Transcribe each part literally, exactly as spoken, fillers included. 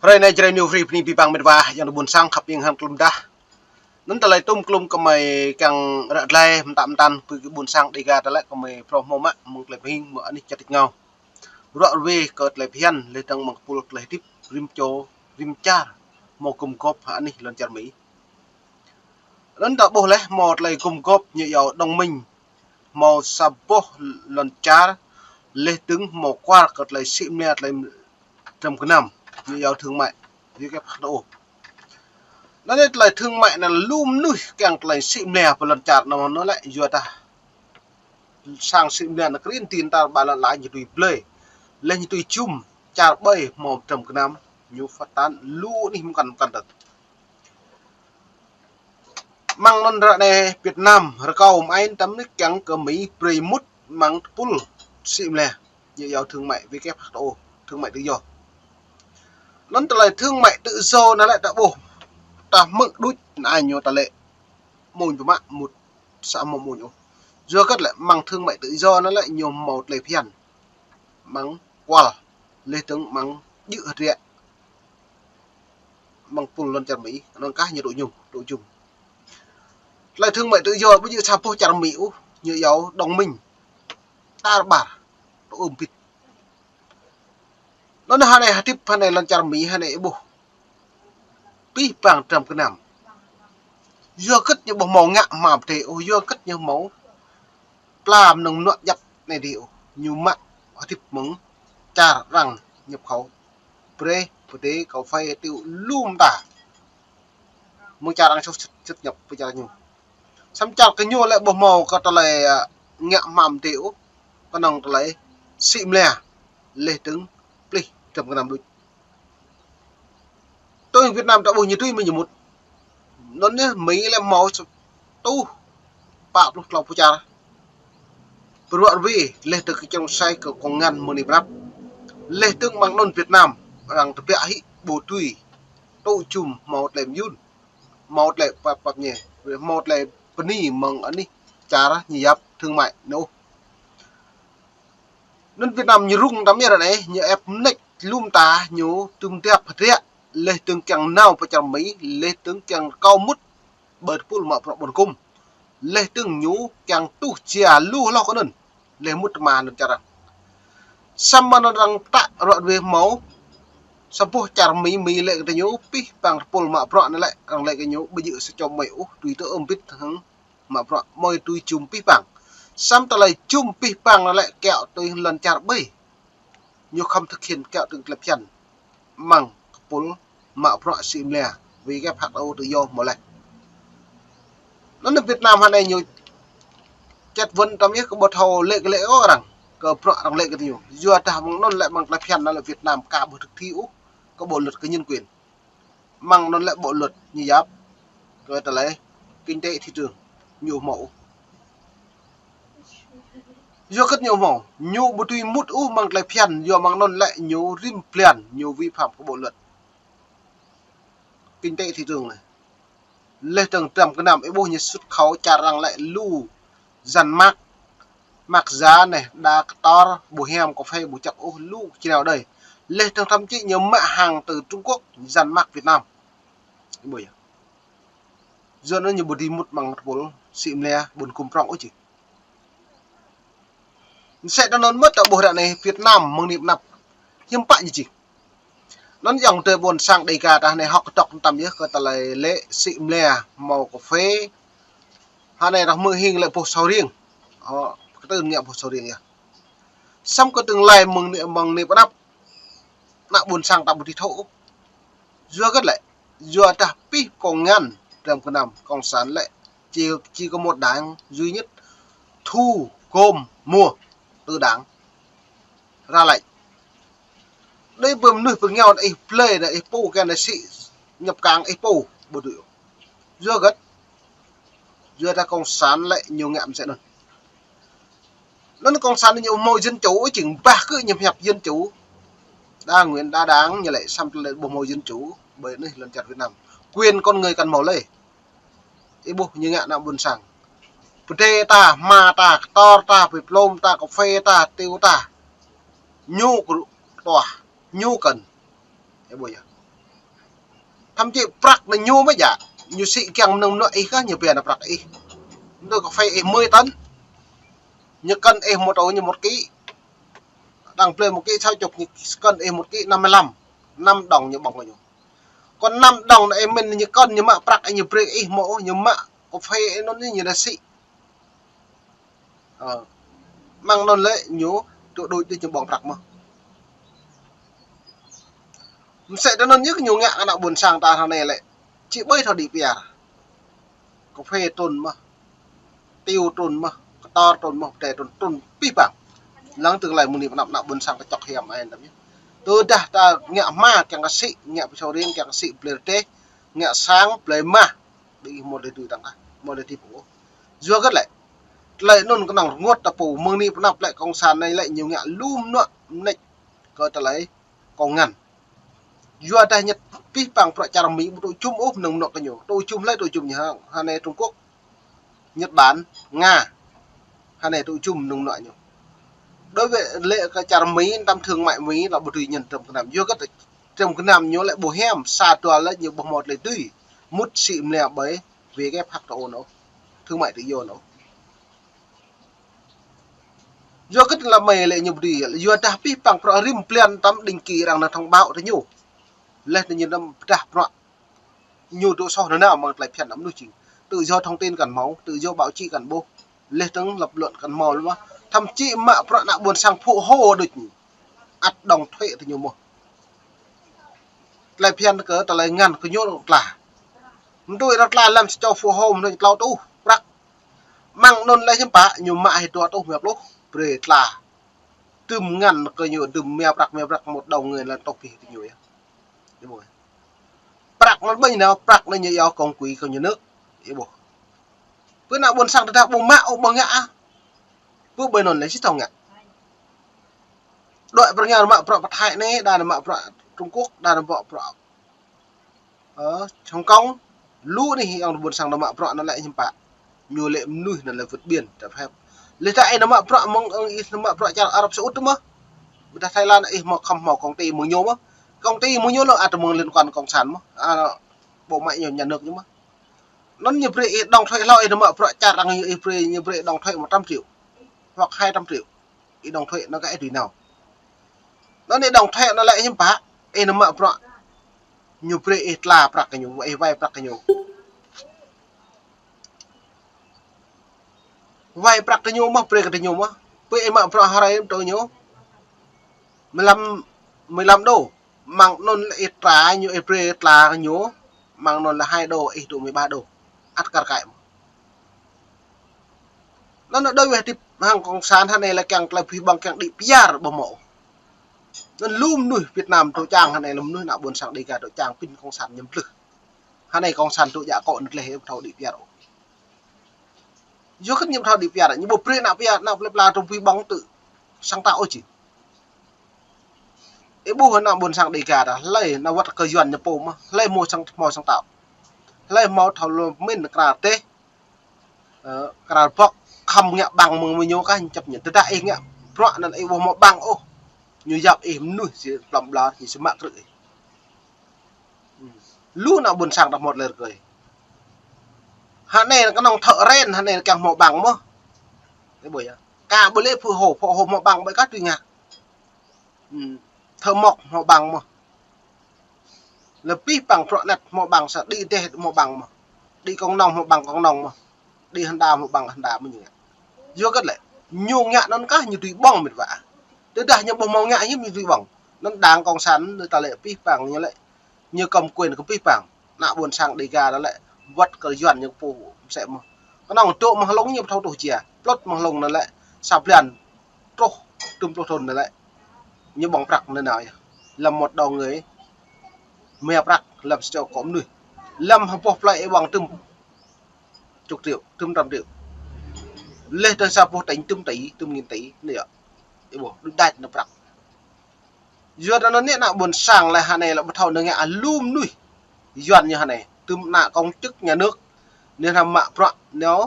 Hrơi anai Jrai New Free bơni abih bang met wa ayŏng adơi ƀuôn sang khăp ing hăng klum dah. Anŭn tơlơi tŭm klum kơmơi kiăng ră glai mơtam mơtam pơ kơ ƀuôn sang Dega ta lĕ kơmơi phrâo hmâo mă mơ̆ng tơlơi pơhing mơ̆ng anih čar tač ngao. Ruă ruê kơ tơlơi phiăn lĕ dơ̆ng mơ̆ng kơpul tơlơi hơdip rĭm čô, rĭm čar hmâo gum gŏp hăng anih lŏn čar Mi. Anŭn ta ƀuh lĕ hmâo tơlơi gum gŏp ñu yua đồng minh hmâo sa boh lŏn čar lĕ dơ̆ng hmâo kual kơ tơlơi sĭ mlia tơlơi dram gơnam ñu yua thương mại, W K F H O. Anŭn lĕ tơlơi thương mại anŭn lu mơnuih kiăng tơlơi sĭ mlia pơ lŏn čar anŭn lĕ yua dah sang sĭ mlia anŭn krin tin tar ba lŏn lai ñu tui blơi. Lĕ ñu tui jum čar ƀơi hmâo dram gơnam ñu phát tán lu anih mơkăn mơkăn tơ̆t. Mơ̆ng anŭn ră anai Việt Nam rơkâo mơai tăm anih kiăng kơ Mi brơi mŭt mơ̆ng tơpul sĭ mlia ñu yua thương mại W K F H O, thương mại tự do. Anŭn tơlơi thương mại tự do anŭn lĕ ta ƀuh ta hmư̆ đôč anai ñu ta lĕ mơ̆ng pơmă mŭt sa mơ̆ng mŭt ôh. Yua hơget lĕ mơ̆ng thương mại tự do anŭn lĕ ñu hmâo tơlơi phiăn mơ̆ng kual lĕ dơ̆ng mơ̆ng djơ̆ hơdră mơ̆ng kơpul lŏn čar Mi, anŭn kah ñu dŏ jum, dŏ jum. Tơlơi thương mại tự do ƀu djơ̆ sa boh čar Mi ôh, ñu yua đồng minh tar ƀar tơ ưm bit. Anŭn hơnai hơdip hơnai lŏn čar Mi hơnai ih ƀuh abih bang dram gơnam. Yua hơget ñu ƀu hmâo ngă hmam tê ôh, yua hơget ñu hmâo pla mơnơ̆ng mơnuă djăp anai dih ôh. Ñu mă hơdip mơ̆ng čar arăng nhập khẩu brơi, pơdê, kơphê, tiu, lu mơta. Mơ̆ng čar arăng sŭt sŭt sŭt nhập pơ čar ñu. Samơ̆ čar kơ ñu lĕ ƀu hmâo kơ tơlơi, a, ngă hmam tê ôh, kơnơ̆ng tơlơi sĭ mlia lĕ dơ̆ng plih dram gơnam đôč. Tui Việt Nam ta ƀuh ñu tui Mi ñu mŭt. Anŭn yơh Mi lĕ hmâo sa rơtuh pă pluh klâo pơčar. Pơruă rơwe lĕ dơ̆ng kơ čơrông sai kơ kông ngăn mơ̆ng anai pơrăp. Lĕ dơ̆ng mơ̆ng anŭn Việt Nam arăng tơbiă hĭ ƀu tui tŭ jum hmâo tơlơi mơyun, hmâo tơlơi pap pap ñe, hmâo tơlơi bơni mơ̆ng anih čar ñu yap thương mại anŭn. Anŭn Việt Nam ñu rŭng tăm yơh ră anai, ñu ĕp mơneč lu mơta ñu tŭm tiap hơdră, lĕ dơ̆ng kiăng nao pơ čar Mi, lĕ dơ̆ng kiăng kâo mŭt ƀơi tơpul mă bruă ƀôn gum. Lĕ dơ̆ng ñu kiăng tuh jia lu hloh kơ anŭn, lĕ mŭt tơma anŭn čar arăng. Samơ̆ anŭn arăng tă ruă rơwe hmâo sa boh čar Mi, Mi lĕ kơ ñu abih bang tơpul mă bruă anŭn lĕ, arăng lĕ kơ ñu ƀu djơ̆ sa čô mơi ôh, tui tơ ưm bit hăng mă bruă mơi tui jum abih bang. Samơ̆ tơlơi jum abih bang anŭn lĕ kiaŏ tui lŏn čar ƀơi. Ñu khŏm thực hiện kiaŏ tui tơlơi phiăn mơ̆ng kơpul mă bruă sĭ mlia W K F H O tự do hmâo lĕ. Anŭn Việt Nam hơnai ñu chất vấn tăm yơh kơ ƀu thâo lĕ kơ lĕ kơ arăng, kơ bruă arăng lĕ kơ ñu. Yua dah mơ̆ng anŭn lĕ mơ̆ng tơlơi phiăn anŭn lĕ Việt Nam ka ƀu thực thi ôh kơ bộ luật kơ nhân quyền. Mơ̆ng anŭn lĕ bộ luật ñu yap kơ tơlơi kinh tế thị trường ñu hmâo ôh. Yua hơget ñu hmâo, ñu ƀu tui mŭt ôh mơ̆ng tơlơi phiăn, yua mơ̆ng anŭn lĕ ñu rĭm blan ñu vi phạm kơ bộ luật kinh tế thị trường anai. Lĕ dơ̆ng dram gơnam ih ƀuh ñu xuất khẩu čar arăng lĕ lu yan mác, mác da anai, đa kơtor, ƀu hiam, kơphê, ƀu čăk ôh, lu čơnao đơi. Lĕ dơ̆ng thậm chí ñu mă hàng từ Trung Quốc, yan mác Việt Nam. Ih ƀuh yơh. Yua anŭn ñu ƀu dưi mŭt mơ̆ng tơpul sĭ mlia ƀôn gum prŏng ôh čih. Mơsĕ tơ anŭn mơ̆n ta ƀuh ră anai Việt Nam mơ̆ng anai pơ anăp hiư̆m pă ñu čih. Anŭn ayŏng adơi ƀuôn sang Dega ta hơnai hơ̆k kơdŏk tăm yơh kơ tơlơi lĕ sĭ mlia hmâo kơphê. Hơnai rah mơ̆ hing lĕ boh sâu riêng. Ơ, kơtưn ngă boh sâu riêng yơh. Samơ̆ kơ tương lai mơ̆ng anai, mơ̆ng anai pơ anăp, ană ƀuôn sang ta ƀu dưi thâo ôh. Yua hơget lĕ, yua dah abih kông ngăn dram gơnam cộng sản lĕ chỉ, chỉ có một đảng duy nhất thu gom mua từ đảng ra lệnh. Đơi ƀơi mơnuih pơngiao anai ih blơi anai ih pô kơ anai sĭ nhập cảng ih pô ƀu dưi. Yua hơget, yua dah cộng sản lĕ ñu ngă mơsĕ anŭn. Anŭn cộng sản ñu hmâo dân chủ, chính bah kơ ñu hiăp dân chủ. Đa Nguyễn, đa đảng ñu lĕ samơ̆ lĕ ƀu hmâo dân chủ ƀơi anai lŏn čar Việt Nam. Quyền con người kăn hmâo lĕ. Ih ƀuh ñu ngă ană ƀuôn sang. Pơdê ta, hma ta, kơtor ta, pơplôm ta, kơphê ta, tiu ta. Ñu kơ tuah, ñu kăn. Ih ƀuh yơh. Thậm chí prăk anai ñu mơ̆ djă. Ñu sĭ kiăng mơnơ̆ng mơnuă ih kah ñu pia anai prăk ih. Mơnơ̆ng kơphê ih mười tấn. Ñu kơ̆n ih mô tô ñu một ký. Đang plơi một ký sáu chục, ñu kơ̆n ih một ký năm mươi lăm. Năm đồng ñu ƀơ̆ng kơ ñu. Kơ năm đồng anai ih mĭn ñu kơ̆n ñu mă prăk ih ñu brơi ih mơ̆, ñu mă kơphê ih anŭn ñu dah sĭ. Ơ. Mơ̆ng anŭn lĕ ñu tŭ đôč đôč ñu ƀơ̆ng prăk mơ̆. Mơsĕ tơ anŭn ñu kơ ñu ngă ană ƀôn sang ta hrơi anai lĕ. Či ƀơi thâo đĭ piar. Kơphê trŭn mơ̆. Tiêu trŭn mơ̆. Kơtor trŭn mơ̆. Pơtê trŭn, trŭn pih pang. Lăng tơlơi mơ̆ng anai pơ anăp ană ƀôn sang ta čŏk hiam ai tăm ñu. Tơdah ta ngă hma kiăng kơ sĭ, ngă pơsô rin kiăng kơ sĭ blơi rơdêh, ngă sang blơi mah. Ƀing ih mơ̆ lĕ tui tăng kah, mơ̆ lĕ tui pô. Yua hơget lĕ. Tơlơi anŭn kơnơ̆ng rơngot ta pô, mơ̆ng anai pơ anăp lĕ cộng sản anai lĕ ñu ngă lŏm mơnuă mơneč kơ tơlơi kông ngăn. Yua dah ñu pih pang prăk čar Mi ƀu tŭ jum ôh mơnơ̆ng mơnuă kơ ñu. Tŭ jum lĕ tŭ jum ñu hăng, hơnai Trung Quốc, Nhật Bản, Nga. Hơnai tŭ jum mơnơ̆ng mơnuă ñu. Đối với lĕ kơ čar Mi, tăm thương mại Mi lĕ ƀu dưi ñen tơm kơnam. Yua hơget tơm kơnam ñu lĕ ƀu hiam, sa dua lĕ ñu ƀu hmâo tơlơi dưi. Mŭt sĭ mơlia ƀơi W H O anŭn. Thương mại tự do anŭn. Yua hơget lĕ Mi lĕ ñu ƀu dưi, yua dah pih pang prăk rĭm blan tăm định kỳ arăng nao thông báo tơ ñu. Leh tơ ñu năm pơdah prăk. Ñu tŭ soh nanao mơ̆ng tơlơi phiăn anăm mơnuih jing. Tự do thông tin kăn hmâo, tự do báo chí kăn ƀuh. Leh tơ̆ng lập luận kăn hmâo lĕ mơ̆. Thậm chí mă prăk ană ƀôn sang phú hộ đôč ñu. Ăt đóng thuế tơ ñu mơ̆. Tơlơi phiăn kơ tơlơi ngăn kơ ñu tla. Mơ̆ tui arăng tla lăm sa čô phú hộ mơ̆ ñu tlâo tuh prăk. Mơ̆ng anŭn lĕ hiư̆m pă ñu mă hĭ dua tuh mia pluh. Brơi tla. Tơm ngăn kơ ñu, tơm mia prăk, mia prăk một đầu người là tuh pih tơ ñu yơh. Ih ƀuh. Prăk anŭn ƀơi anai, prăk anai ñu yua công quỹ kơ nhà nước. Ih ƀuh. Pơ ană ƀôn sang tơdah ƀu mă ôh ƀu ngă ah. Pơ ƀơi anŭn lĕ či thâo ngă. Đuaĭ pơ rơngiao mă prăk pơ Thái anai, đa mă prăk Trung Quốc, đa mă prăk, ơ, Hồng Kông. Lu anai yơh ƀôn sang nao mă prăk anŭn lĕ hiư̆m pă. Ñu lĕ mơnuih anŭn lĕ vượt biên trái phép. Lĕ ta ih nao mă prăk mơ̆ng, ơ, ih nao mă prăk čar Arab Saudi mơ̆. Ƀôdah Thái Lan ih hmâo khŏm hmâo công ty mơ̆ng ñu mơ̆. Công ty mơ̆ng ñu lĕ ăt mơ̆ng liên quan cộng sản mơ̆. À, bộ máy ñu nhà nước ñu mơ̆. Anŭn ñu brơi ih đóng thuế hlâo ih nao mă prăk čar arăng ih brơi, ñu brơi đóng thuế một trăm triệu hoặc hai trăm triệu. Ih đóng thuế anŭn kơ ih dưi nao. Anŭn ih đóng thuế anŭn lĕ hiư̆m pă, ih nao mă prăk. Ñu brơi ih tla prăk kơ ñu, ih wai prăk kơ ñu. Wai prăk tơ ñu mơ̆, brơi kơ tơ ñu mơ̆. Pơ ih mă prăk hrơi tơ ñu. Mười lăm, mười lăm đô. Mơ̆ng anŭn lĕ ih tla ñu, ih brơi tla kơ ñu. Mơ̆ng anŭn lĕ hai đô, ih tŭ mười ba đô. Ăt kar kaĭ mơ̆. Anŭn anŭn đôi weh tip hăng cộng sản hơnai lĕ kiăng tơlơi pih ƀơ̆ng kiăng đĭ piar ƀu hmâo. Anŭn lu mơnuih Việt Nam tŭ čang hơnai lĕ mơnuih ană ƀôn sang Đêga tŭ čang pin cộng sản ñăm tlưh. Hơnai cộng sản tŭ djă akŏ anŭn tleh ƀu thâo đĭ piar ôh. Yua hơget ñu ƀu thâo đĭ piar, ñu ƀu brơi ană piar, ană plơi pla tŭ pih ƀơ̆ng tŭ sang ta ôh či. Ih ƀuh ană ƀôn sang Đêga ta, hlơi nao wơ̆t kơ Yuan ñu pô mơ̆, hlơi hmâo sang, hmâo sang ta. Hlơi hmâo thâo lŏm min kra teh, ơ, kra bŏk, khŏm ngă ƀăng mơ̆ng ñu kah ñu čăp ñu. Tơdah ih ngă prăk anŭn ih ƀu hmâo ƀăng ôh. Ñu yap ih mơnuih či plŏm ƀlŏr, či mă krư̆ ih. Lu ană ƀôn sang ta hmâo tơlơi rơgơi. Hơnai kơnơ̆ng thợ ren, hơnai kiăng hmâo ƀăng mơ̆. Ih ƀuh yơh. Ka ƀu lĕ phú hộ, phú hộ hmâo ƀăng ƀơi kah tui ngă. Thợ mộc hmâo ƀăng mơ̆. Lĕ pih pang prăk net hmâo ƀăng sa, đĭ rơdêh hmâo ƀăng mơ̆. Đĭ công nông hmâo ƀăng công nông mơ̆. Đĭ hơnda hmâo ƀăng hơnda mơ̆ ñu ngă. Yua hơget lĕ. Ñu ngă anŭn kah ñu dưi ƀơ̆ng mĕt wa. Tơdah ñu ƀu hmâo ngă hiư̆m ñu dưi ƀơ̆ng. Anŭn đảng cộng sản anŭn ta lĕ pih pang ñu lĕ. Ñu cầm quyền kơ pih pang. Ană ƀôn sang Đêga ta lĕ wơ̆t kơ Yuan ñu pô mơsĕ mơ̆. Kơnơ̆ng tŭ mơ̆ng hlŏng ñu ƀu thâo tuh jia. Plŭt mơ̆ng hlŏng anŭn lĕ. Sa blan truh tơm pluh thŭn anŭn lĕ. Ñu ƀơ̆ng prăk anŭn nao yơh. Lăm một đầu người mia prăk lăm sa čô akŏ mơnuih. Lăm hơpŏh plơi ih ƀơ̆ng tơm chục triệu, tơm trăm triệu. Leh tơ sa boh tỉnh tơm tỷ, tơm nghìn tỷ anai yơh. Ih ƀuh, đuaĭ đač anŭn prăk. Yua anŭn anai ană ƀôn sang lĕ hơnai lĕ ƀu thâo anŭn ngă lu mơnuih. Yuan ñu hơnai, tơm ană công chức nhà nước. Anai hăng mă prăk, anai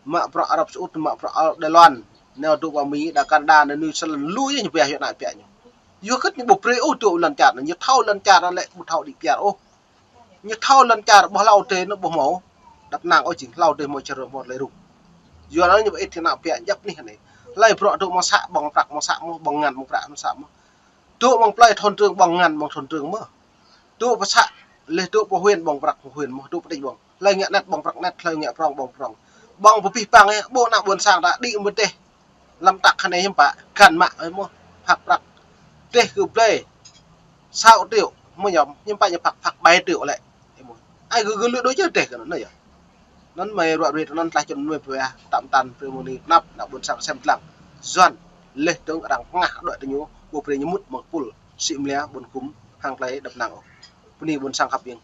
mă prăk Arab Saudi, mă prăk Đài Loan. Anai tŭ pơ Mi, đa Canada, anai New Zealand, lu yơh ñu pia yua ană pia ñu. Yua hơget ñu ƀu brơi ôh tŭ lŏn čar, ñu thâo lŏn čar lĕ ƀu thâo đĭ piar ôh. Ñu thâo lŏn čar ƀuh hlâo tê ñu ƀuh hmâo. Đăp năng ôh jing hlâo tê hmâo čar hmâo tơlơi rŭng. Yua anŭn ñu ƀu ĭt kơ ană ƀiă djăp anih anai. Hlơi bruă dŏ mơ̆ng să ƀơ̆ng prăk mơ̆ng să mơ̆n, ƀơ̆ng ngăn mơ̆ng prăk mơ̆ng să mơ̆n. Dŏ mơ̆ng plơi thôn trưởng ƀơ̆ng ngăn mơ̆ng thôn trưởng mơ̆n. Dŏ pơ să, laih dŏ pơ huyện ƀơ̆ng prăk huyện mơ̆n, dŏ pơ tỉnh ƀơ̆ng. Hlơi ngă anet ƀơ̆ng prăk anet, hlơi ngă prŏng ƀơ̆ng prŏng. Ƀơ̆ng pơ abih bang yơh, ƀuh ană ƀôn sang ta đĭ mơ̆ng teh. Lăm tăk kơ anai hiư̆m pă, găn mă ơi mơ̆n, phak prăk. Teh kơ blơi, sa triệu, mơ̆n yơh, hiư̆m pă ñu phak, phak bảy triệu lĕ. Ai gơ̆ gơ̆ lŭ đôč teh kơ anŭn yơh. Anŭn mơi ruă ruit anŭn tơlơi čun mơi pơweh, tăm tăn, pơmơni, tơnap, ană ƀôn sang sem lăng. Yuan, laih dơ̆ng arăng pơngah đuaĭ tơ ñu, ƀu brơi ñu mŭt mơ̆ng pul, sĭ mlia, ƀôn gum, hăng tơlơi đăp năng ôh. Bơni ƀôn sang khăp ƀing.